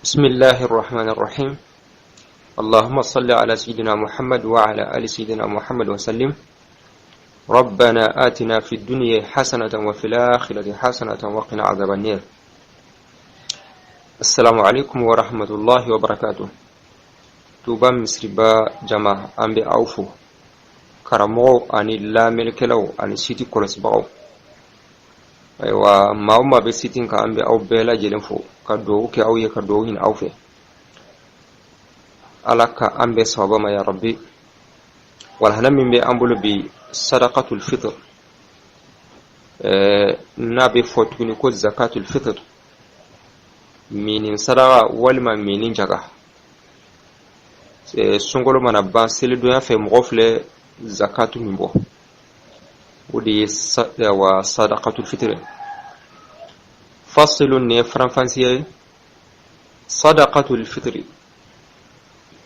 بسم الله الرحمن الرحيم اللهم صل على سيدنا محمد وعلى آل سيدنا محمد وسلم ربنا آتنا في الدنيا حسنة وفي الآخرة حسنة وقنا عذاب النار السلام عليكم ورحمة الله وبركاته. Tuba Misiriba jama, an bɛ aw fo, karamɔgɔw ani lamɛnnikɛlaw ani site kɔlɔsibagaw. Ayiwa, maa o maa bɛ site kan, an bɛ aw bɛɛ lajɛlen fo ka dugawu kɛ aw ye, ka dugawu ɲini aw fɛ. Ala ka an bɛɛ sababa ma, ya Rabbi. Walahana min bɛ an bolo bi, sadakatul fitr, n'a bɛ fɔ tuguni ko zakatul fitr, minin sadaka walima minin jaga. Sunkalo mana ban selidonya fɛ, mɔgɔ filɛ zakatu min bɔ, o de ye wa sadakatul fitr. Fasilun, nin ye faranfansiya ye. Sadakatul fitri,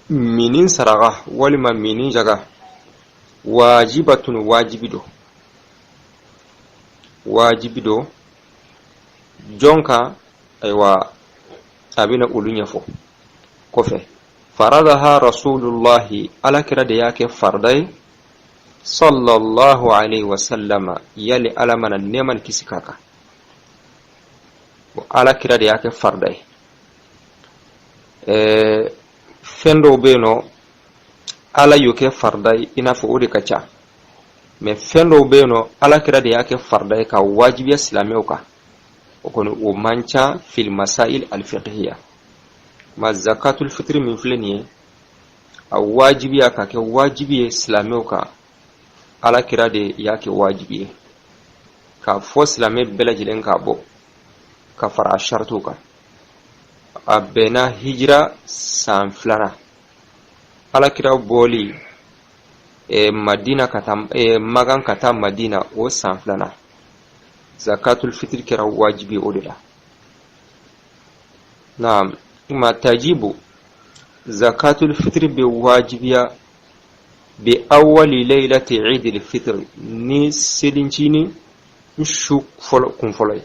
minin saraka walima minin jaga, wajibatun, wajibi do. Wajibi do jɔn kan? Ayiwa, a bɛna olu ɲɛfɔ kɔfɛ. Faradaha rasulullahi, Ala kira de y'a kɛ farida ye, sallallahu alaihi wasallama, yali Ala mana nɛɛma ni kisi k'a kan. Ala kira de y'a kɛ farida ye. Fɛn dɔw bɛ yen nɔ, Ala y'o kɛ farida ye, i n'a fɔ o de ka ca, mɛ fɛn dɔw bɛ yen nɔ, Ala kira de y'a kɛ farida ye ka wajibiya silamɛw kan, o kɔni o man ca fil masail alfiqhiya. Ma zakatul fitiri min filɛ nin ye, a wajibiya ka kɛ wajibi ye silamɛw kan, Ala kira de y'a kɛ wajibi ye k'a fɔ silamɛ bɛɛ lajɛlen k'a bɔ ka fara a saritiw kan. A bɛnna hijira san 2nan, Ala kira bɔli Madina ka taa Makan ka taa Madina, o san 2nan zakatul fitiri kɛra wajibi ye o de la. Naam, ma tajibu, zakatul fitiri bɛ wajibiya bi awwali laylati idil fitiri, ni selincinin su fɔlɔ kun fɔlɔ ye.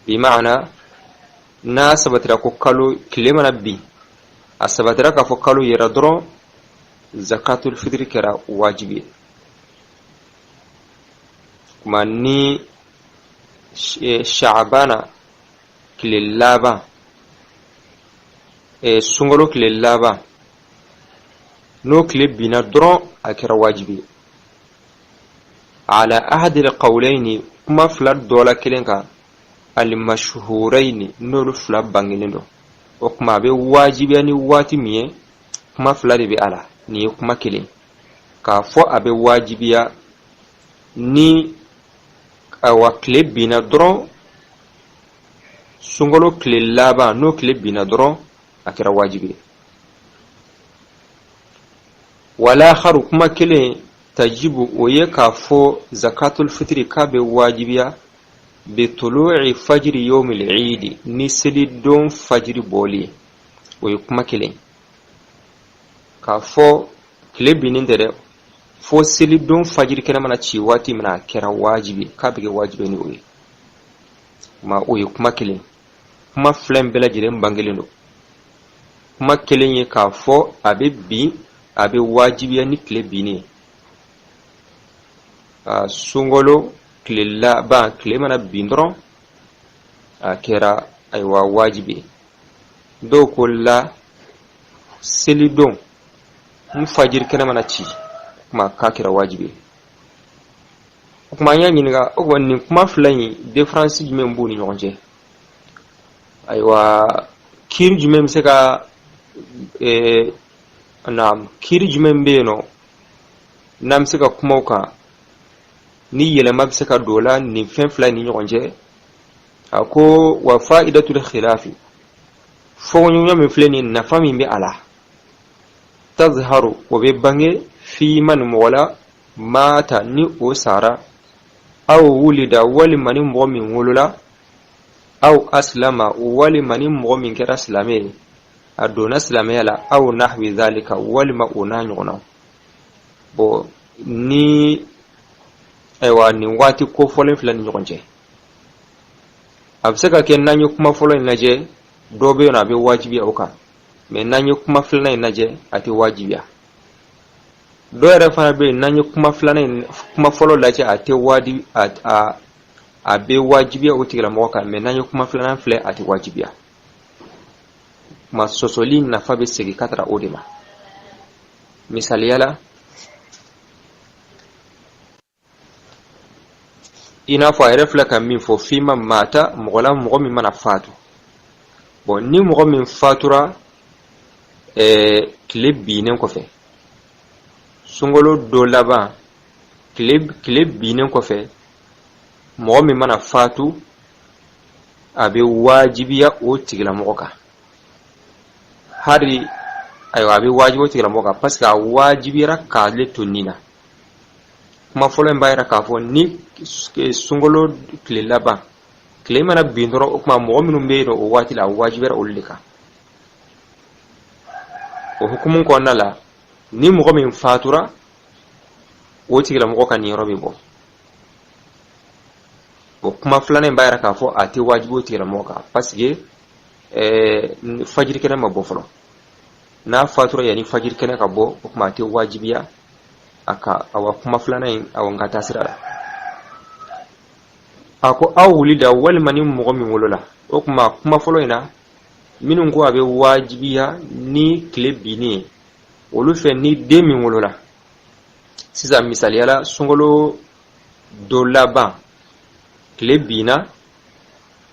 Bi maana, n'a sabatira ko kalo tile mana bin, a sabatira k'a fɔ kalo yɛrɛ dɔrɔn, zakatul fitiri kɛra wajibi ye. Kuma ni Shaabana tile laban, sunkalo tile laban, n'o tile binna dɔrɔn, a kɛra wajibi ye. Ala ahadil qawlayni, kuma fila dɔ la kelen kan, almashhurayni, n'olu fila bangelen don. O kuma, a bɛ wajibiya ni waati min ye, kuma fila de bɛ a la. Nin ye kuma kelen k'a fɔ a bɛ wajibiya ni awa tile binna dɔrɔn, sunkalo tile laban, n'o tile binna dɔrɔn, a kɛra wajibi ye. Walakharu, kuma kelen, tajibu, o ye k'a fɔ zakatul fitiri k'a bɛ wajibiya bi tulu'i fajiri yawmil idi, ni selidon fajiri bɔli ye. O ye kuma kelen k'a fɔ tile binnen tɛ dɛ, fo selidon fajiri kɛnɛ mana ci waati min na, a kɛra wajibi, k'a bɛ kɛ wajibi ni o ye. Ma o ye kuma kelen. Kuma fila in bɛɛ lajɛlen bangelen don. Kuma kelen ye k'a fɔ a bɛ bin, a bɛ wajibiya ni tile binnen ye, sunkalo tile laban tile mana bin dɔrɔn, a kɛra ayiwa wajibi ye. Dɔw ko la, selidon n fajiri kɛnɛ mana ci, kuma k'a kɛra wajibi ye. O kuma, an y'a ɲininka, o kuma, nin kuma fila in, différence jumɛn b'u ni ɲɔgɔn cɛ? Ayiwa, kiiri jumɛn bɛ se ka na, kiiri jumɛn bɛ yen nɔ n'an bɛ se ka kuma o kan, ni yɛlɛma bɛ se ka don o la nin fɛn fila ni ɲɔgɔn cɛ? A ko wa fa'idatul khilafi, fɔɲɔgɔnya min filɛ nin, nafa min bɛ a la, tazharu, o bɛ bange, fi man, mɔgɔ la, mata, ni o sara, aw wulida, walima ni mɔgɔ min wolola, aw aslama, walima ni mɔgɔ min kɛra silamɛ ye, a donna silamɛya la, aw nahwi zalika, walima o n'a ɲɔgɔnna. Bon, ni ayiwa nin waati kofɔlen filɛ ni ɲɔgɔn cɛ, a bɛ se ka kɛ n'an ye kuma fɔlɔ in lajɛ. Dɔ bɛ yen nɔ, a bɛ wajibiya o kan, mais n'an ye kuma filanan in lajɛ, a tɛ wajibiya. Dɔ yɛrɛ fana bɛ yen, n'an ye kuma filanan in, kuma fɔlɔ lajɛ, a tɛ wajibi, a bɛ wajibiya o tigilamɔgɔ kan, mais n'an ye kuma filanan filɛ, a tɛ wajibiya. Kuma sɔsɔli nafa bɛ segin ka taga o de ma. Misaliya la, i n'a fɔ a yɛrɛ filɛ ka min fɔ, fiman mata, mɔgɔ la, mɔgɔ min mana fatu. Bon, ni mɔgɔ min fatura tile binnen kɔfɛ, sunkalo don laban tile binnen kɔfɛ, mɔgɔ min mana fatu, a bɛ wajibiya o tigilamɔgɔ kan. Hari ayiwa, a bɛ wajibi o tigilamɔgɔ kan parce que a wajibiyara k'ale to nin na. Kuma fɔlɔ in b'a yira k'a fɔ ni sunkalo tile laban tile mana bin dɔrɔn, o tuma mɔgɔ minnu bɛ yen nɔ o waati la, a wajibiyara olu de kan. O hukumu kɔnɔna la, ni mɔgɔ min fatura, o tigilamɔgɔ ka niyɔrɔ bɛ bɔ. O kuma filanan in b'a yira k'a fɔ a tɛ wajibi o tigilamɔgɔ kan parce que fajiri kɛnɛ ma bɔ fɔlɔ. N'a fatura yanni fajiri kɛnɛ ka bɔ, o tuma a tɛ wajibiya a kan. Awa, kuma filanan in, awa, n ka taa sira la. A ko aw wulida, walima ni mɔgɔ min wolola. O tuma kuma fɔlɔ in na, minnu ko a bɛ wajibiya ni tile binni ye, olu fɛ, ni den min wolola sisan, misaliya la, sunkalo don laban tile binna,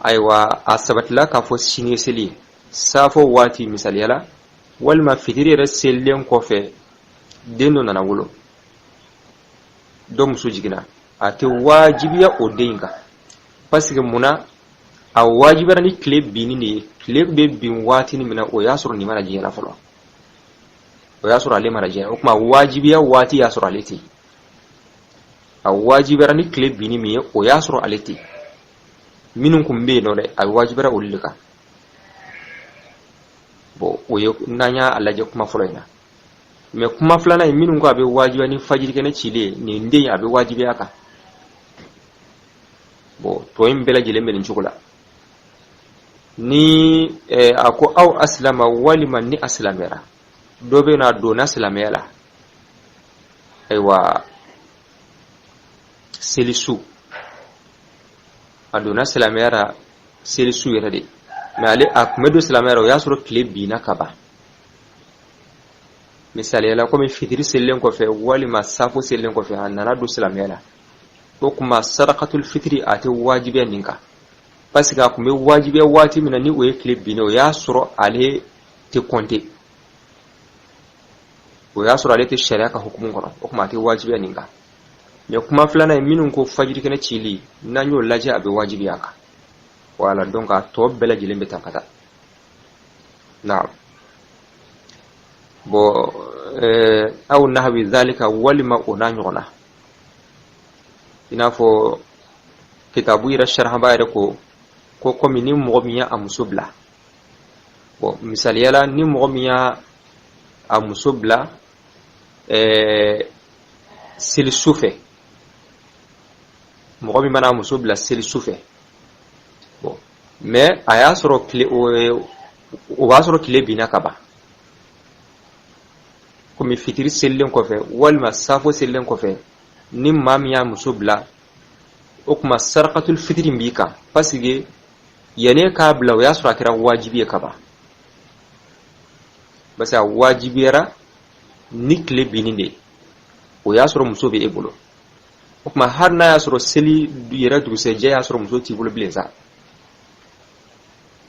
ayiwa, a sabatila k'a fɔ sini ye seli ye, saafo waati misaliya la, walima fitiri yɛrɛ selilen kɔfɛ, den dɔ nana wolo, dɔ muso jiginna, a tɛ wajibiya o den in kan parce que munna? A wajibiyara ni tile binni de ye. Tile bɛ bin waati min na, o y'a sɔrɔ nin ma na diɲɛ la fɔlɔ, o y'a sɔrɔ ale ma na diɲɛ. O tuma wajibiya waati y'a sɔrɔ ale tɛ yen. A wajibiyara ni tile binni min ye, o y'a sɔrɔ ale tɛ yen. Minnu kun bɛ yen nɔ dɛ, a wajibiyara olu de kan. Bon, o ye n'an y'a lajɛ kuma fɔlɔ in na. Mais kuma filanan ye, minnu ko a bɛ wajibiya ni fajirikɛnɛ cilen ye, nin den a bɛ wajibiya a kan. Bon, tɔ in bɛɛ lajɛlen bɛ nin cogo la. Ni a ko aw asilama, walima ni a silamɛra, dɔ bɛ yen nɔ, a donna silamɛya la, ayiwa, seli su, a donna silamɛya la seli su yɛrɛ de, mais ale a tun bɛ don silamɛya la, o y'a sɔrɔ tile binna ka ban. Misaliya la, komi fitiri selilen kɔfɛ walima safo selilen kɔfɛ, a nana don silamɛya la, o tuma sarakatul fitiri a tɛ wajibiya nin kan parce que a tun bɛ wajibiya waati min na, ni o ye tile binnen, o y'a sɔrɔ ale tɛ kɔnte, o y'a sɔrɔ ale tɛ sariya ka hukumu kɔnɔ. O tuma a tɛ wajibiya nin kan. Mais kuma filanan ye, minnu ko fajirikɛnɛ cili, n'an y'o lajɛ, a bɛ wajibiya a kan. Voilà, donc a tɔ bɛɛ lajɛlen bɛ tan ka taa. Naam. Bon, aw nahwi zalika, walima o n'a ɲɔgɔn na, i n'a fɔ kitabu yɛrɛ sharahaba yɛrɛ ko komi ni mɔgɔ min y'a muso bila. Bon, misaliya la, ni mɔgɔ min y'a a muso bila seli su fɛ, mɔgɔ min mana a muso bila seli su fɛ, bon, mais a y'a sɔrɔ tile, o b'a sɔrɔ tile binna ka ban, komi fitiri selilen kɔfɛ walima safo selilen kɔfɛ, ni maa min y'a muso bila, o tuma sarakatul fitiri b'i kan parce que yanni k'a bila, o y'a sɔrɔ a kɛra wajibi ye ka ban, parce que a wajibiyara ni tile binni de ye, o y'a sɔrɔ muso bɛ e bolo. O tuma hali n'a y'a sɔrɔ seli yɛrɛ dugusɛjɛ y'a sɔrɔ muso t'i bolo bilen sa,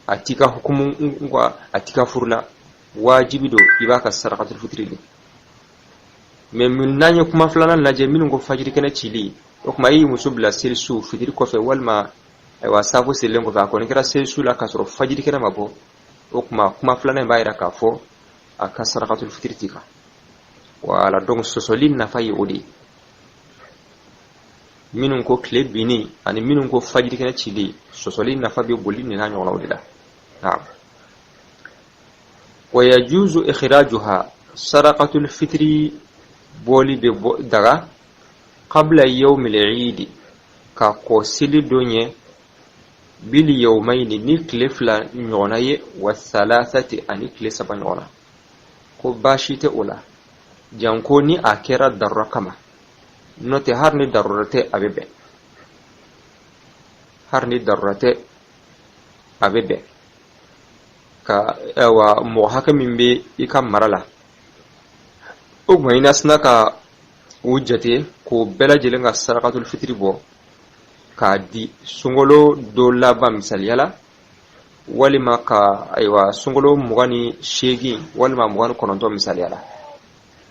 a t'i ka hukumu, a t'i ka furu la, wajibi don i b'a ka sarakatul fitiri de. Mais n'an ye kuma filanan lajɛ, minnu ko fajiri kɛnɛ cili, o tuma e y'i muso bila seli su fitiri kɔfɛ walima ayiwa safo selilen kɔfɛ, a kɔni kɛra seli su la k'a sɔrɔ fajiri kɛnɛ ma bɔ, o tuma kuma filanan in b'a yira k'a fɔ a ka sarakatul fitiri t'i kan. Voilà, donc sɔsɔli nafa ye o de ye. Minnu ko tile binni ani minnu ko fajiri kɛnɛ cili, sɔsɔli nafa bɛ boli nin n'a ɲɔgɔnnaw de la. Naam. Wa yajuzu ikhrajuha, sarakatul fitiri bɔli bɛ bɔ daga, qabla yawmil eid, ka kɔ seli don ɲɛ. bil yawmayni, ni tile 2 ɲɔgɔnna ye, wa salasati, ani tile 3 ɲɔgɔnna, ko baasi tɛ o la, janko ni a kɛra darura kama. N'o tɛ, hali ni darura tɛ, a bɛ bɛn. Hali ni darura tɛ, a bɛ bɛn ka ayiwa mɔgɔ hakɛ min bɛ i ka mara la, o tuma i na sina ka o jate k'o bɛɛ lajɛlen ka sarakatul fitiri bɔ k'a di sunkalo don laban misaliya la, walima ka ayiwa sunkalo 28 walima 29 misaliya la,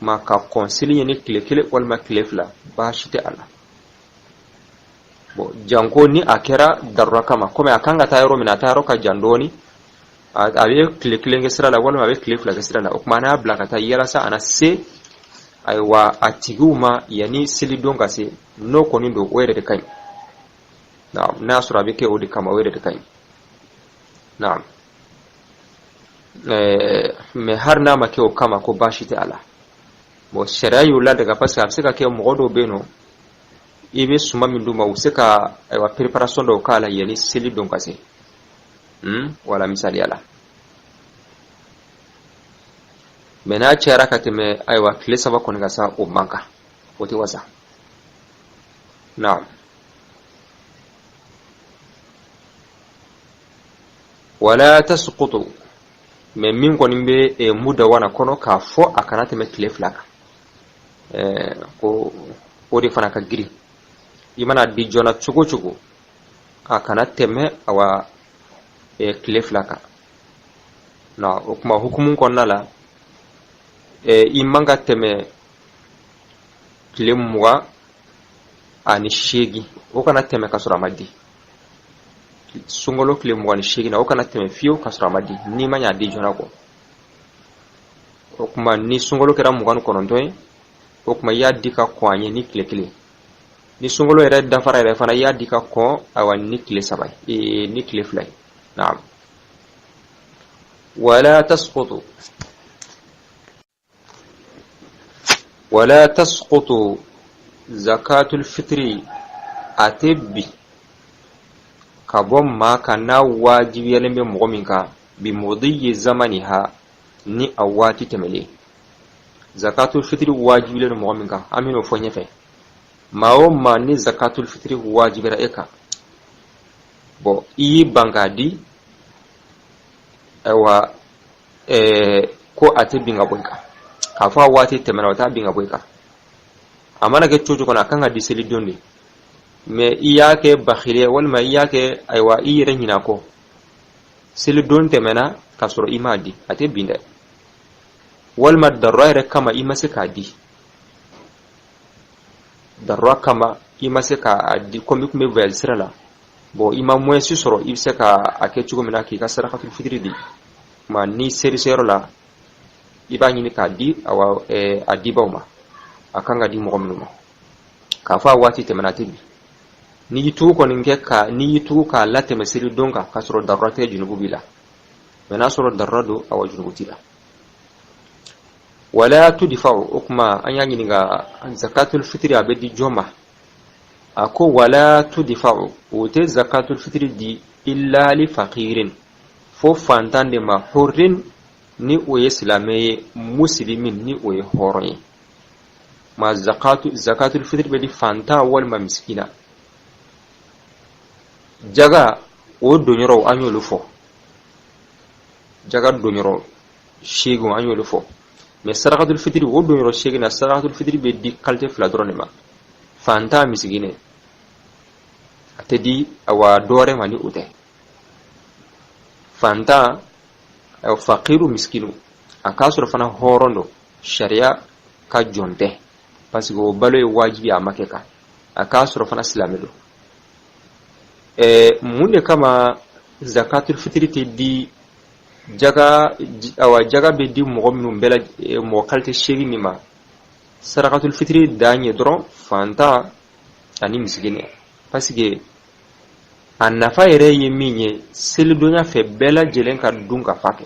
ma ka kɔn seli ɲɛ ni tile 1 walima tile 2, baasi tɛ a la. Bon, janko ni a kɛra darura kama, komi a kan ka taa yɔrɔ min na, a taa yɔrɔ ka jan dɔɔni, a bɛ tile 1 kɛ sira la walima a bɛ tile 2 kɛ sira la, o tuma n'a bila ka taa yalasa a na se ayiwa a tigiw ma yanni selidon ka se, n'o kɔni don, o yɛrɛ de ka ɲi. Naam, n'a sɔrɔ a bɛ kɛ o de kama, o yɛrɛ de ka ɲi. Naam, mais hali n'a ma kɛ o kama, ko baasi tɛ a la. Bon, sariya y'o ladaga parce que a bɛ se ka kɛ mɔgɔ dɔw bɛ yen nɔ, i bɛ suman min d'u ma, u bɛ se ka ayiwa préparation dɔw k'a la yanni seli don ka se. Wala misaliya la. Mais n'a cayara ka tɛmɛ ayiwa tile 3 kɔni ka sa, o man kan, o tɛ wasa. Naam, wala tasqutu, mais min kɔni bɛ mudawana kɔnɔ k'a fɔ a kana tɛmɛ tile 2 kan, ko o de fana ka girin. I mana di joona cogo o cogo, a kana tɛmɛ awa tile 2 kan na. O kuma hukumu kɔnɔna la, i man ka tɛmɛ tile 28, o kana tɛmɛ ka sɔrɔ a ma di. Sunkalo tile 28 na, o kana tɛmɛ fiyewu ka sɔrɔ a ma di, n'i ma ɲa a di joona kɔ. O kuma ni sunkalo kɛra 29 ye, o kuma i y'a di ka kɔn a ɲɛ ni tile 1. Ni sunkalo yɛrɛ dafara yɛrɛ fana, i y'a di ka kɔn awa ni tile 3 ye, ni tile 2 ye. Naam, wala tasqutu, wala tasqutu zakatul fitri, a tɛ bin ka bɔ maa kan n'a wajibiyalen bɛ mɔgɔ min kan, bi mudiyi zamaniha, ni a waati tɛmɛlen. Zakatul fitri wajibilen don mɔgɔ min kan, an bɛn'o fɔ ɲɛfɛ. Maa o maa ni zakatul fitri wajibira e kan, bon, i y'i ban k'a di, ayiwa ko a tɛ bin ka bɔ i kan. K'a fɔ a waati tɛmɛna, o t'a bin ka bɔ i kan. A mana kɛ cogo cogo, a kan ka di selidon de, mais i y'a kɛ bakiliya walima i y'a kɛ ayiwa i yɛrɛ ɲinɛ kɔ, selidon tɛmɛna k'a sɔrɔ i m'a di, a tɛ bin dɛ. Walima darura yɛrɛ kama i ma se k'a di, darura kama i ma se k'a di, komi i tun bɛ voyage sira la, bon, i ma moyen si sɔrɔ i bɛ se k'a kɛ cogo min na k'i ka sarakatul fitiri di. Tuma n'i seri seyɔrɔ la, i b'a ɲini k'a di awa a dibaw ma, a kan ka di mɔgɔ minnu ma. K'a fɔ a waati tɛmɛna, a tɛ bin. N'i y'i tugu kɔni kɛ ka n'i y'i tugu k'a latɛmɛ seli don kan k'a sɔrɔ darura tɛ, junubu b'i la. Mais n'a sɔrɔ darura don, awa junubu t'i la. Wala tudfa'u, o kuma an y'a ɲininka zakatul fitiri a bɛ di jɔn ma? A ko wala tudfa'u, o tɛ zakatul fitiri di illa li faqirin, fo fantan de ma, hurrin, ni o ye silamɛ ye, muslimin, ni o ye hɔrɔn ye. Ma zakatul fitiri bɛ di fantan walima misikina. Jaga o donyɔrɔw an y'olu fɔ, jaga donyɔrɔ 8 an y'olu fɔ. Mais sarakatul fitiri o donyɔrɔ 8 na, sarakatul fitiri bɛ di qualité 2 dɔrɔn de ma, fantan, misikinɛ. A tɛ di awa dɔ wɛrɛ ma ni o tɛ. Fantan, awa faqiru, misikinu, a k'a sɔrɔ fana hɔrɔn don, sariya ka jɔn tɛ, parce que o balo ye wajibi a ma kɛ kan. A k'a sɔrɔ fana silamɛ don. Mun de kama zakatul fitiri tɛ di jaga, awa jaga bɛ di mɔgɔ minnu bɛɛ la, mɔgɔ qualité 8 min ma, sarakatul fitiri dan ye dɔrɔn fantan ani misikinɛ? Parce que a nafa yɛrɛ ye min ye, selidonya fɛ bɛɛ lajɛlen ka dun ka fa kɛ,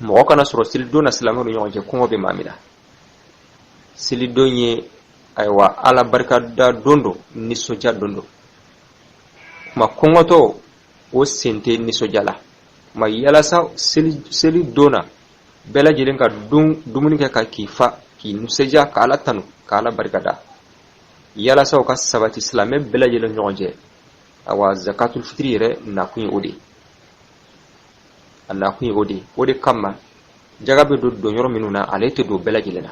mɔgɔ kana sɔrɔ selidon na silamɛw ni ɲɔgɔn cɛ kɔngɔ bɛ maa min na. Selidon ye ayiwa Ala barikada don don, nisɔndiya don don. Tuma kɔngɔtɔ o sen tɛ nisɔndiya la. Ma yalasa seli don na bɛɛ lajɛlen ka dumuni kɛ ka k'i fa, k'i nisɔndiya, ka Ala tanu, ka Ala barikada, yalasa o ka sabati silamɛ bɛɛ lajɛlen ɲɔgɔn cɛ. Awa, zakatul fitiri yɛrɛ nakun ye o de ye, a nakun ye o de ye. O de kama jaga bɛ don yɔrɔ minnu na, ale tɛ don bɛɛ lajɛlen na.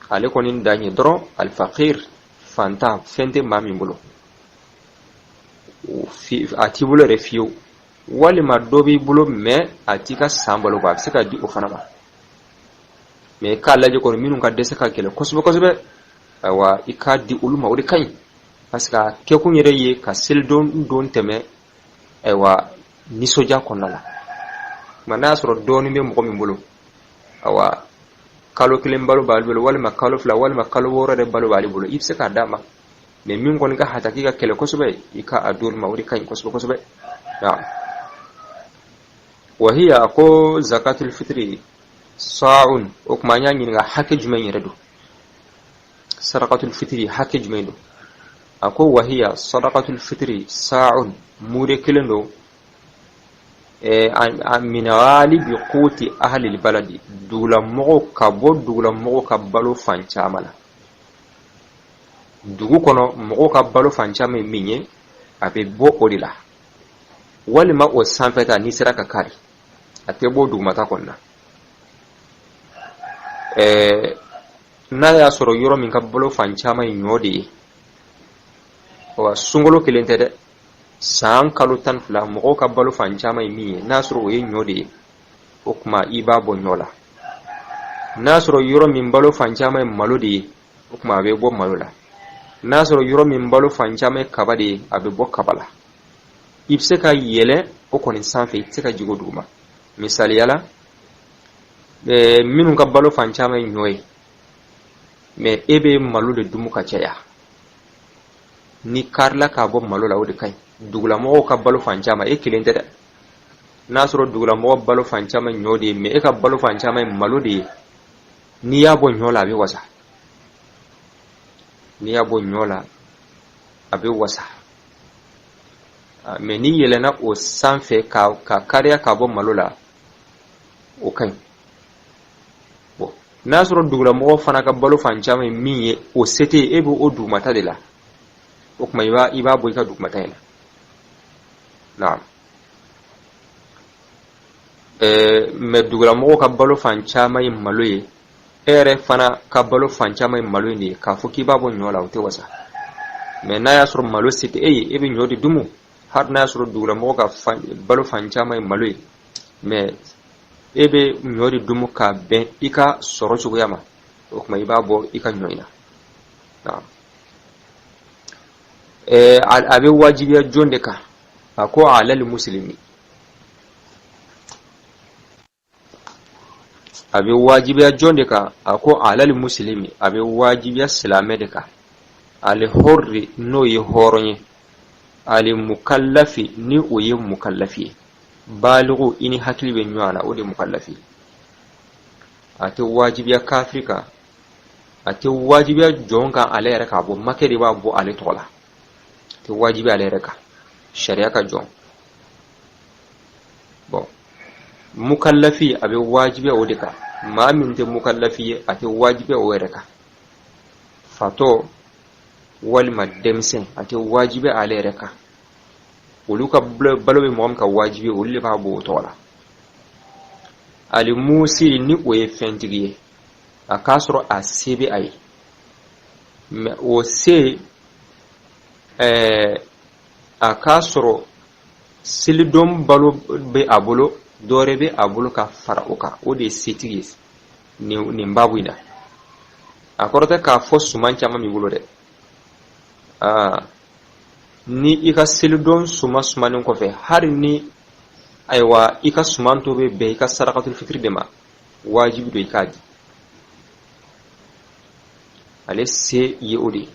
Ale kɔni dan ye dɔrɔn alfaqir, fantan, fɛn tɛ maa min bolo, a t'i bolo yɛrɛ fiyewu, walima dɔ b'i bolo mais a t'i ka san balo bɔ, a bɛ se ka di o fana ma. Mais i k'a lajɛ kɔni, minnu ka dɛsɛ ka gɛlɛn kosɛbɛ kosɛbɛ, ayiwa, i k'a di olu ma, o de ka ɲi, parce que a kɛkun yɛrɛ ye ka selidon don tɛmɛ, ayiwa, nisɔndiya kɔnɔna la. Nka n'a y'a sɔrɔ dɔɔnin bɛ mɔgɔ min bolo, awa, kalo kelen balo b'ale bolo, walima kalo 2, walima kalo 6 yɛrɛ balo b'ale bolo, i bɛ se k'a d'a ma. Mais min kɔni ka hataki ka kɛlɛ kosɛbɛ, i ka a d'olu ma, o de ka ɲi kosɛbɛ kosɛbɛ. Naam. Wahiya, a ko zakatul fitiri sa'un. O tuma an y'a ɲininka hakɛ jumɛn yɛrɛ don, sadakatul fitiri hakɛ jumɛn don? A ko wahiya, sadakatul fitiri sa'un, mude kelen don, min ghalibi quti ahlil baladi, dugulamɔgɔw ka bɔ dugulamɔgɔw ka balo fan caman na. Dugu kɔnɔ mɔgɔw ka balo fan caman ye min ye, a bɛ bɔ o de la, walima o sanfɛta n'i sera ka kari, a tɛ bɔ dugumata kɔni na. N'a y'a sɔrɔ yɔrɔ min ka balo fan caman ye ɲɔ de ye, wa sunkalo kelen tɛ dɛ, san kalo 12 mɔgɔw ka balo fan caman ye min ye, n'a sɔrɔ o ye ɲɔ de ye, o tuma i b'a bɔ ɲɔ la. N'a sɔrɔ yɔrɔ min balo fan caman ye malo de ye, o tuma a bɛ bɔ malo la. N'a sɔrɔ yɔrɔ min balo fan caman ye kaba de ye, a bɛ bɔ kaba la. I bɛ se ka yɛlɛ o kɔni sanfɛ, i tɛ se ka jigin o duguma. Misaliya la, minnu ka balo fan caman ye ɲɔ ye, mais e bɛ malo de dumu ka caya, n'i karila k'a bɔ malo la, o de ka ɲi. Dugulamɔgɔw ka balo fan caman, e kelen tɛ dɛ, n'a sɔrɔ dugulamɔgɔ balo fan caman ɲɔ de ye, mais e ka balo fan caman ye malo de ye, n'i y'a bɔ ɲɔ la, a bɛ wasa. N'i y'a bɔ ɲɔ la, a bɛ wasa. Mais n'i yɛlɛnna o sanfɛ ka kariya k'a bɔ malo la, o ka ɲi. Bon, n'a sɔrɔ dugulamɔgɔ fana ka balo fan caman ye min ye, o se tɛ e bɛ o dugumata de la, o tuma i b'a bɔ i ka dugumata in na. Naam. Mais dugulamɔgɔw ka balo fan caman ye malo ye, e yɛrɛ fana ka balo fan caman ye malo in de ye, k'a fɔ k'i b'a bɔ ɲɔ la, o tɛ wasa. Mais n'a y'a sɔrɔ malo se tɛ e ye, e bɛ ɲɔ de dumu, hali n'a y'a sɔrɔ dugulamɔgɔ ka balo fan caman ye malo ye, mais e bɛ ɲɔ de dumu ka bɛn i ka sɔrɔ cogoya ma, o tuma i b'a bɔ i ka ɲɔ in na. A bɛ wajibiya jɔn de kan? A ko alal muslimi, a bɛ wajibiya jɔn de kan? A ko alal muslimi, a bɛ wajibiya silamɛ de kan, al hurri, n'o ye hɔrɔn ye, al mukallafi, ni o ye mukallafi ye, baligu, i ni hakili bɛ ɲɔgɔn na, o de ye mukallafi. A tɛ wajibiya kafiri kan, a tɛ wajibiya jɔn kan ale yɛrɛ k'a bɔ, makɛ de b'a bɔ ale tɔgɔ la. A tɛ wajibiya ale yɛrɛ kan, sariya ka jɔn. Bon, mukallafi, a bɛ wajibiya o de kan. Maa min tɛ mukallafi ye, a tɛ wajibiya o yɛrɛ kan. Fatɔ walima denmisɛn, a tɛ wajibiya ale yɛrɛ kan. Olu ka balo bɛ mɔgɔ min ka wajibi, olu de b'a bɔ o tɔgɔ la. Al musiri, ni o ye fɛntigi ye, a k'a sɔrɔ a se bɛ a ye, mais o se a k'a sɔrɔ selidon balo bɛ a bolo, dɔwɛrɛ bɛ a bolo ka fara o kan, o de ye setigi ye nin baabu in na. A kɔrɔ tɛ k'a fɔ suman caman b'i bolo dɛ. Aa, ni i ka selidon suman sumanen kɔfɛ, hali ni, ayiwa, i ka suman to bɛ bɛn i ka sarakatul fitiri de ma, wajibi don i k'a di. Ale se ye o de ye.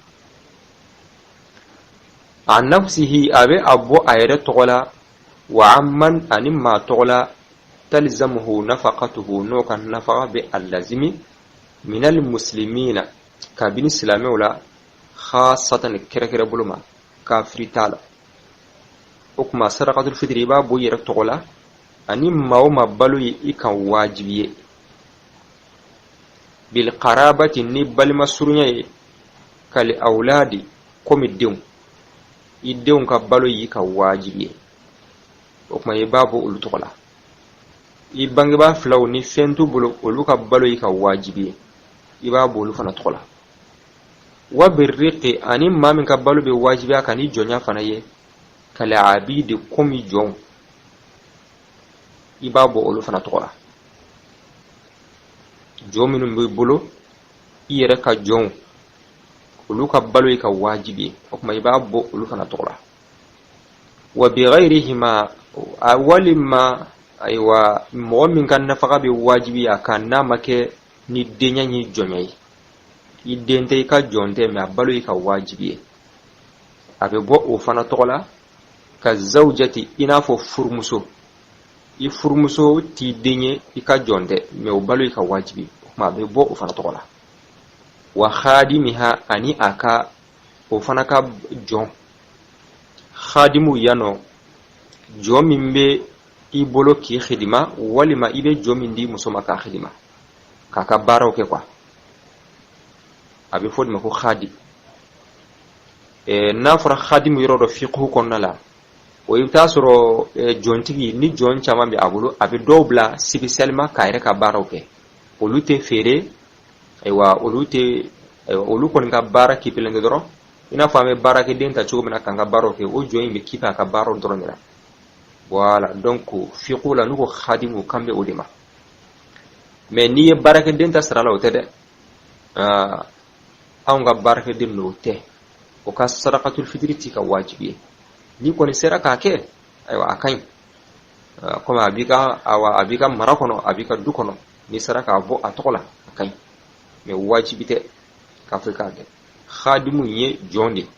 An nafsihi, a bɛ a bɔ a yɛrɛ tɔgɔ la, wa amman, ani maa tɔgɔ la, talzamuhu nafaqatuhu, n'o ka nafaga bɛ a lazimi, minal muslimina, kabini silamɛw la, khasatan, kɛrɛkɛrɛ bolo ma, kafiri t'a la. O tuma sarakatul fitiri, i b'a bɔ i yɛrɛ tɔgɔ la ani maa o maa balo ye i kan wajibi ye, bil qarabati, ni balima surunya ye, kal awladi, komi denw. I denw ka balo y'i kan wajibi ye, o tuma i b'a bɔ olu tɔgɔ la. I bangebaa filaw, ni fɛn t'u bolo, olu ka balo y'i kan wajibi ye, i b'a bɔ olu fana tɔgɔ la. Wa birriqi, ani maa min ka balo bɛ wajibiya kan ni jɔnya fana ye, kal abidi, komi jɔnw, i b'a bɔ olu fana tɔgɔ la. Jɔn minnu b'i bolo, i yɛrɛ ka jɔnw, olu ka balo y'i kan wajibi ye, o tuma i b'a bɔ olu fana tɔgɔ la. Wa bigayrihima, walima ayiwa mɔgɔ min ka nafaga bɛ wajibi a kan n'a ma kɛ ni denya ni jɔnya ye, i den tɛ, i ka jɔn tɛ, mɛ a balo y'i kan wajibi ye, a bɛ bɔ o fana tɔgɔ la. Ka zawjati, i n'a fɔ furumuso. I furumuso t'i den ye, i ka jɔn tɛ, mɛ o balo y'i kan wajibi, o tuma a bɛ bɔ o fana tɔgɔ la. Wa khadimiha, ani a ka o fana ka jɔn, khadimu yan nɔ, jɔn min bɛ i bolo k'i xidima, walima i bɛ jɔn min di muso ma k'a xidima, k'a ka baaraw kɛ quoi, a bɛ fɔ de ma ko khadim. N'a fɔra khadimu yɔrɔ dɔ fiqhu kɔnɔna la, o i bɛ taa sɔrɔ jɔntigi ni jɔn caman bɛ a bolo, a bɛ dɔw bila spécialement k'a yɛrɛ ka baaraw kɛ. Olu tɛ feere, ayiwa, olu tɛ, ayiwa, olu kɔni ka baara kipelen tɛ dɔrɔn, i n'a fɔ an bɛ baarakɛden ta cogo min na k'an ka baaraw kɛ, o jɔn in bɛ kipe a ka baaraw dɔrɔn de la. Voilà, donc fiqhu la, n'u ko khadimu, kan bɛ o de ma. Mais n'i ye baarakɛden ta sara la, o tɛ dɛ. Anw ka baarakɛden n'o tɛ, o ka sarakatul fitiri t'i kan wajibi ye. N'i kɔni sera k'a kɛ, ayiwa, a ka ɲi, komi a b'i ka, awa, a b'i ka mara kɔnɔ, a b'i ka du kɔnɔ, n'i sera k'a bɔ a tɔgɔ la, a ka ɲi, mais wajibi tɛ k'a fɔ i k'a kɛ. Khadimu ye jɔn de,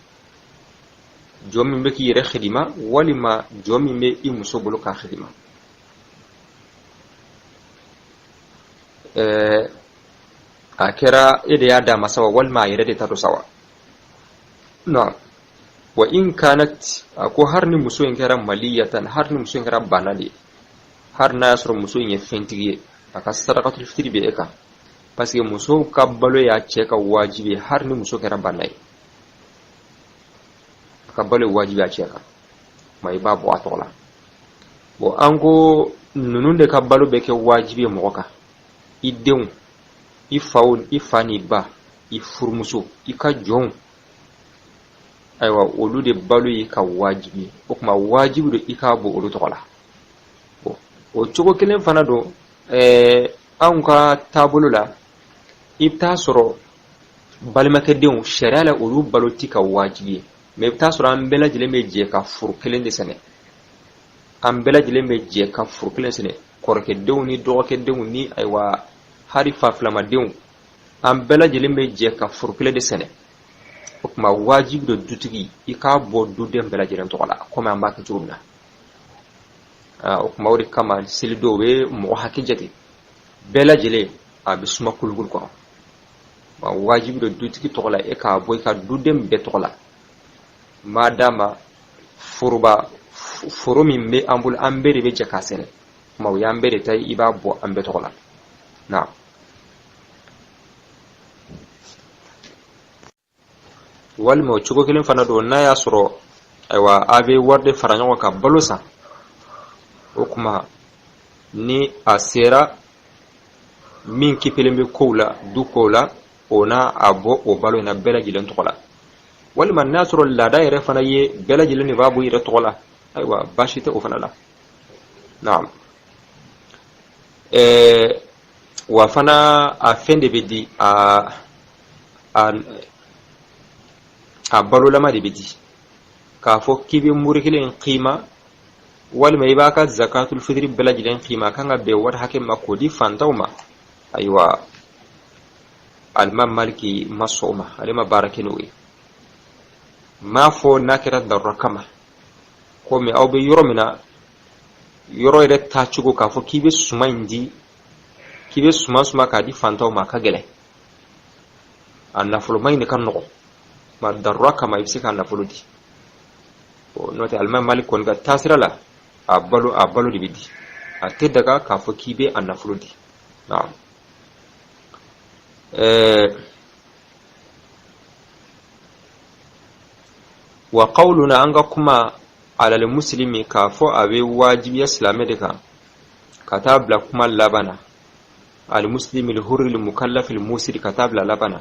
jɔn min bɛ k'i yɛrɛ xidima, walima jɔn min bɛ i muso bolo k'a xidima. A kɛra e de y'a d'a ma sawa, walima a yɛrɛ de ta don sawa. Na wa in kanat, a ko har ni muso in kɛra maliyatan, har ni muso in kɛra bana de ye, har n'a y'a sɔrɔ muso in ye fɛntigi ye, a ka sarakatul fitiri bɛ e kan, parce que muso ka balo y'a cɛ ka wajibi ye. Har ni muso kɛra bana ye, a ka balo ye wajibi a cɛ kan, ma i b'a bɔ a tɔgɔ la. Bon, an ko ninnu de ka balo bɛ kɛ wajibi ye mɔgɔ kan: i denw, i faw, i fa n'i ba, i furumuso, i ka jɔnw. Ayiwa, olu de balo y'i kan wajibi ye, o tuma wajibi don i k'a bɔ olu tɔgɔ la. Bon, o cogo kelen fana don. Anw ka taabolo la, i bɛ taa sɔrɔ balimakɛdenw, sariya la, olu balo t'i kan wajibi ye, mais i bɛ taa sɔrɔ an bɛɛ lajɛlen bɛ jɛ ka foro kelen de sɛnɛ. An bɛɛ lajɛlen bɛ jɛ ka foro kelen sɛnɛ, kɔrɔkɛdenw ni dɔgɔkɛdenw ni, ayiwa, hali fa filamadenw, an bɛɛ lajɛlen bɛ jɛ ka foro kelen de sɛnɛ. O tuma wajibi don dutigi i k'a bɔ duden bɛɛ lajɛlen tɔgɔ la, komi an b'a kɛ cogo min na. O tuma o de kama seli dɔw bɛ mɔgɔ hakɛ jate, bɛɛ lajɛlen a bɛ suma kulukulu kɔnɔ. Wajibi don dutigi tɔgɔ la e k'a bɔ i ka duden bɛɛ tɔgɔ la. Maa d'a ma foroba foro min bɛ an bolo, an bɛɛ de bɛ jɛ k'a sɛnɛ, kuma o y'an bɛɛ de ta ye, i b'a bɔ an bɛɛ tɔgɔ la na. Walima o cogo kelen fana don, n'a y'a sɔrɔ, ayiwa, a bɛ wari de fara ɲɔgɔn kan balo san, o kuma ni a sera min kipelen bɛ kow la, du kow la, o n'a a bɔ o balo in na bɛɛ lajɛlen tɔgɔ la. Walima n'a sɔrɔ laada yɛrɛ fana ye bɛɛ lajɛlen de b'a bɔ i yɛrɛ tɔgɔ la, ayiwa, baasi tɛ o fana la. Naam, wa fana a fɛn de bɛ di, a balolama de bɛ di, k'a fɔ k'i bɛ muri kelen kiima, walima i b'a ka zakatul fitiri bɛɛ lajɛlen kiima, a kan ka bɛn wari hakɛ ma k'o di fantanw ma. Ayiwa, alimami Maliki ma sɔn o ma, ale ma baara kɛ n'o ye. M'a fɔ n'a kɛra darura kama, komi aw bɛ yɔrɔ min na, yɔrɔ yɛrɛ taacogo, k'a fɔ k'i bɛ suman in di, k'i bɛ suman suma k'a di fantanw ma, a ka gɛlɛn, a nafoloma in de ka nɔgɔn ma. Darura kama, i bɛ se k'a nafolo di. N'o tɛ, alimami Malik kɔni ka taasira la, a balo de bɛ di, a tɛ daga k'a fɔ k'i bɛ a nafolo di. Naam. Wa qawluna, an ka kuma, alal muslimi, k'a fɔ a bɛ wajibiya silamɛ de kan, ka taa bila kuma laban na, al muslimi al hurri al mukallaf al musiri, ka taa bila laban na,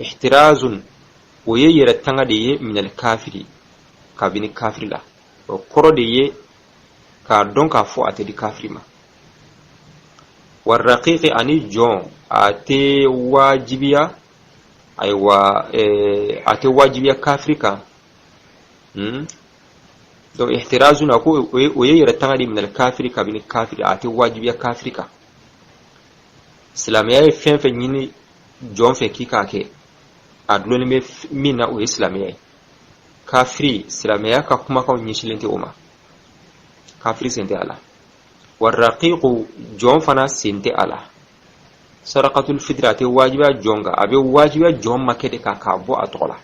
ihtirazun, o ye yɛrɛ tanga de ye, minal kafiri, kabini kafiri la. O kɔrɔ de ye k'a dɔn k'a fɔ a tɛ di kafiri ma. Warraqiqi, ani jɔn, a tɛ wajibiya, ayiwa, a tɛ wajibiya kafiri kan. Donc ihtirazun na ko o ye yɛrɛ tanga de, minal kafiri, kabini kafiri, a tɛ wajibiya kafiri kan. Silamɛya ye fɛn fɛn ɲini jɔn fɛ k'i k'a kɛ, a dulonnen bɛ min na, o ye silamɛya ye. Kafiri, silamɛya ka kumakanw ɲɛsilen tɛ o ma, kafiri sen tɛ a la. Warraqiqu, jɔn fana sen tɛ a la. Sadakatul fitiri, a tɛ wajibiya jɔn kan. A bɛ wajibiya jɔn ma kɛ de kan k'a bɔ a tɔgɔ la,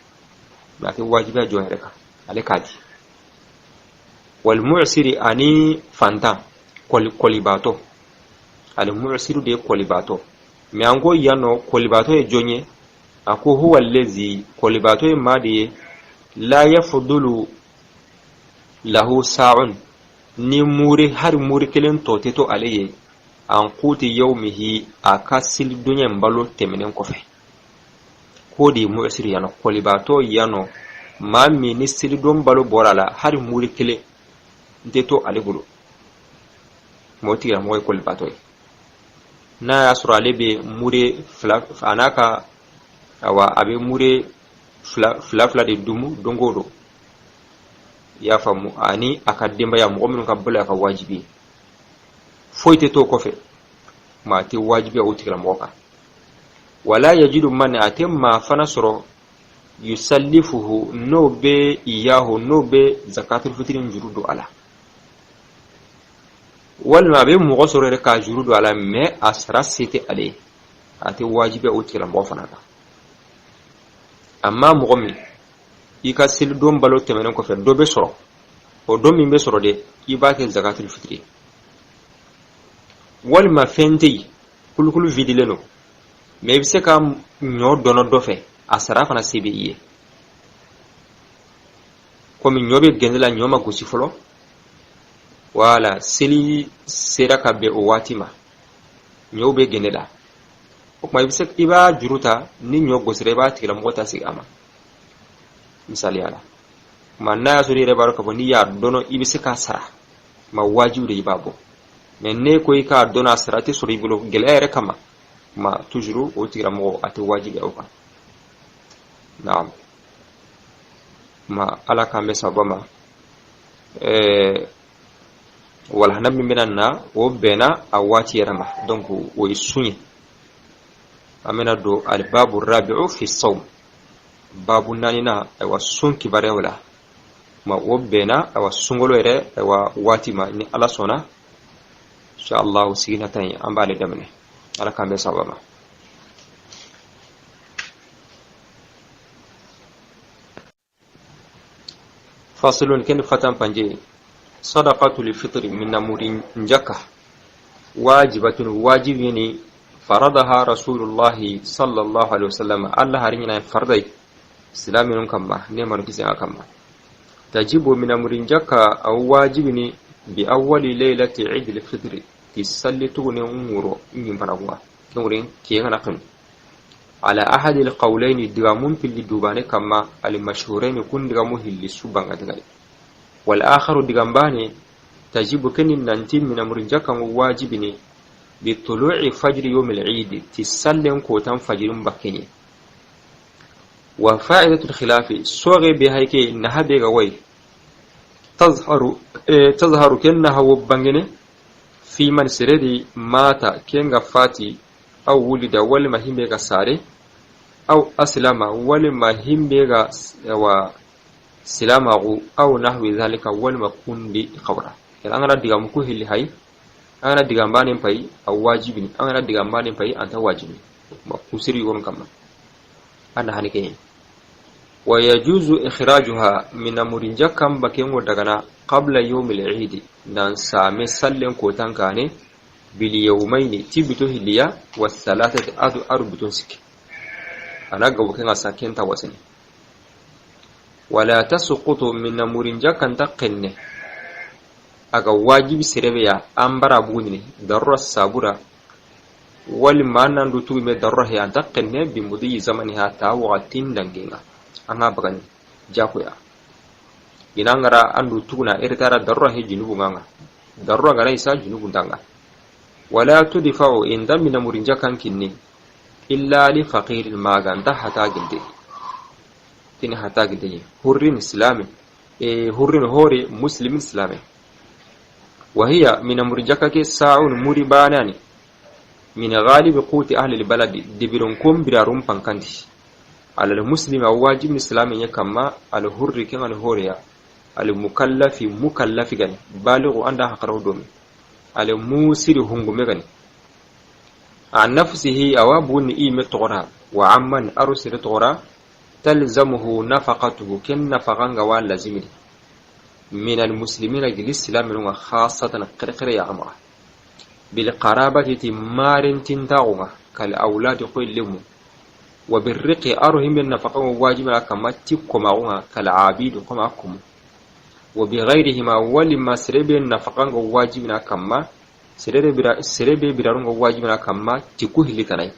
mais a tɛ wajibiya jɔn yɛrɛ kan ale k'a di. Walmu'siri, ani fantan, kɔlibaatɔ. Almu'siru de ye kɔlibaatɔ. Mais an ko yan nɔ, kɔlibaatɔ ye jɔn ye? A ko huwa allazi, kɔlibaatɔ ye maa de ye, la yafdulu lahu sa'un, ni muri, hari muri kelen tɔ tɛ to ale ye, an quti yawmihi, a ka selidonya balo tɛmɛnen kɔfɛ. K'o de ye mu'siri yan nɔ, kɔlibaatɔ yan nɔ, maa min ni selidon balo bɔra a la, hari muri kelen n tɛ to ale bolo, mɔgɔ tigilamɔgɔ ye kɔlibaatɔ ye. N'a y'a sɔrɔ ale bɛ mure fila, a n'a ka, awa, a bɛ mure fila fila fila de dumu don o don, i y'a faamu, ani a ka denbaya, mɔgɔ minnu ka balo a ka wajibi ye, foyi tɛ to o kɔfɛ, maa tɛ wajibiya o tigilamɔgɔ kan. Wala yajidu man, a tɛ maa fana sɔrɔ, yusallifuhu, n'o bɛ iyahu, n'o bɛ zakatul fitiri juru don a la, walima a bɛ mɔgɔ sɔrɔ yɛrɛ k'a juru don a la, mais a sara se tɛ ale ye, a tɛ wajibiya o tigilamɔgɔ fana kan. Amma mɔgɔ min i ka selidon balo tɛmɛnen kɔfɛ, dɔ bɛ sɔrɔ, o dɔ min bɛ sɔrɔ de, i b'a kɛ zakatul fitiri ye. Walima fɛn tɛ yen, kulukulu vidilen don, mais i bɛ se ka ɲɔ dɔnɔ dɔ fɛ, a sara fana se bɛ i ye, komi ɲɔ bɛ gɛnɛ la, ɲɔ ma gosi fɔlɔ, wala seli sera ka bɛn o waati ma, ɲɔw bɛ gɛnɛ la, o tuma i bɛ se, i b'a juru ta, ni ɲɔ gosira, i b'a tigilamɔgɔ ta sigi a ma, misaliya la. Tuma n'a y'a sɔrɔ i yɛrɛ b'a dɔn k'a fɔ n'i y'a dɔn i bɛ se k'a sara, ma wajibi de i b'a bɔ. Mais n'e ko i k'a dɔn, a sara tɛ sɔrɔ i bolo gɛlɛya yɛrɛ kama, ma toujours o tigilamɔgɔ, a tɛ wajibi o kan. Naam. Ma Ala k'an bɛ sababa ma. Walahana min bɛna na, o bɛnna a waati yɛrɛ ma, donc o ye sun ye. An bɛna don albabu rabi'u fi sawm, babu naaninan, ayiwa, sun kibaruyaw la. Ma o bɛnna, ayiwa, sunkalo yɛrɛ, ayiwa, waati ma. Ni Ala sɔnna, insha Allah, sigi nata in an b'ale daminɛ. Ala k'an bɛ sababa ma. Faslun, ken fatan panje, sadaqatul fitri, min namuri njaka, wajibatun, wajibi ni, faradaha rasulullahi sallallahu alaihi wasallam, Allah har ñina farday silaminun kamma, nemanu kisenga kamma. Tajibu, minamuri njaka aw wajibi ni, bi awwali laylati idil fitri, ti salli tuguni ŋuro ñimpanakunga dongrin kiyengana kinu, ala ahadi alqawlaini, digamun pilli dubane kamma, almashhuraini, kun digamu hilli subangatigay. Wal akharu, digambane, tajibu, keni nanti minamuri njakango wajibini, bitulu'i fajri yawmil eid, ti sallen kotan fajirin bakkenye. Wa fa'idatul khilafi, soge be hayke naha be ga way, tazharu, tazharu, ken naha wo bangene, fi man seredi mata, kenga fati, aw wulida, walima himbe ga sare, aw aslama, walima himbe ga wa silamagu, aw nahwi zalika, walima kundi xawra. An gana digamu ku hilli hay, an gana digambanen payi a wajibini, an gana digambanen payi anta wajibini ma kusiri yogon kamma anda hani kenye. Wa yajuzu ikhrajuha, mina murinja kan bakengo dagana, qabla yawmil eid, nan same sallen kotan kane, bil yawmaini, ti bito hiliya, wa thalathati, adu aru biton sik ana gawo kenga sakenta wasini. Wala tasqutu, mina murinja kan ta qenne aga wajibi serebeya an bara bugundini darura sabura walima an nan du tugime darura he anta qenne bimudiyi zamaniha, ta wagatin dangenga an ga bagani jakoya ina ngara an du tuguna eretara darura he junubu nganga darura ngana isa junubu ndanga. Wala tudfa'u, inda mina murinja kan kinni, illa li faqirin, maganta hata ginde tini hata ginde hurrin islami e hurrin hore muslimin islami. وهي من مرجكك ساع مربانان من غالب قوت أهل البلد، دبرون كم برارون بانكاندي، على المسلم واجب الإسلام يكما، الحر كما الهوريا، المكلف مكلف غني بالغ عند حقره دومي، الموسر هنغمي غني، عن نفسه أوابون إيمة تغرى، وعمن أرسل تغرى، تلزمه نفقته، كن نفقان غوال لازمني، من المسلمين الإسلام خاصة قرقر يا عمره، بالقرابة مارن تنتاغما، كالأولاد قل، وبالرق أرهم النفقة واجب كما تكما، كالعابيد كما كم، وبغيرهما، ولما سرب النفقة واجب كما سرب برارون واجب كما تكوه لتناي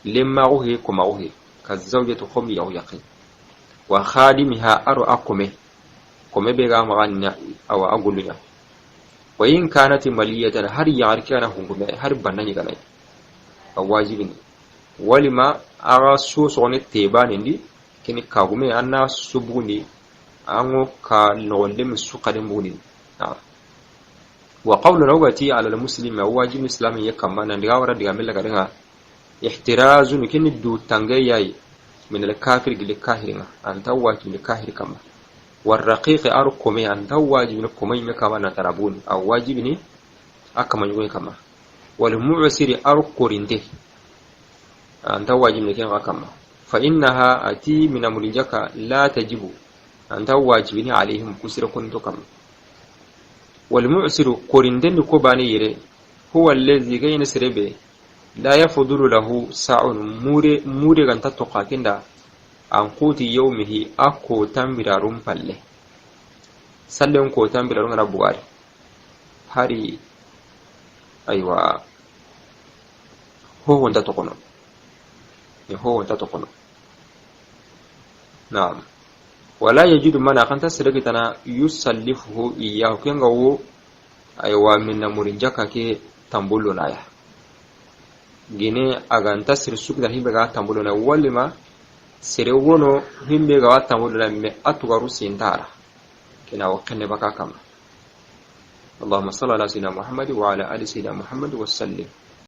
لما غه كما غه، كالزوجة خم يو يقين، وخادمها أرو أكمه kome be ga maga awa agulunya. Wa in kanat maliyatan, har yagar kana hungume har banna ni ganai a wajibi ne, walima aga so sogone tebani ndi kini kagume anna subuni ango ka nogonde mi suqade mbuni. Wa qawlu nawgati ala almuslimi wajib islami yakama nan diga wara diga mella garinga ihtirazun kini du tange yayi min al-kafir gil kahiringa anta wajib al kahir kama, والرقيق أركمي أنت واجب كمي كما نتربون أو واجبني أكما يقول كما، والمعسر أركورنته أنت واجب كما كما، فإنها أتي من مرجك لا تجب أنت واجبني عليهم كسر كنت كما. والمعسر كورندن كوباني يري هو الذي كين سربه لا يفضل له ساع موري موري غنتا تقاكندا an kuti yaumihi a kotan birarun palle sallen kotan birarun gara bugari hari aiwa hohonta tokono ne hohonta tokono. Na'am, wala yajidu mana kanta sirgitana yusallifuhu iyyahu kenga wo aiwa minna murinjaka ke tambullo naya gine aganta sir sukda himbe ga tambullo na, walima sere wono himbe ga tambullo na me atugaru sintara kina wakene baka kama. اللهم صل على سيدنا محمد وعلى آل سيدنا محمد وسلم.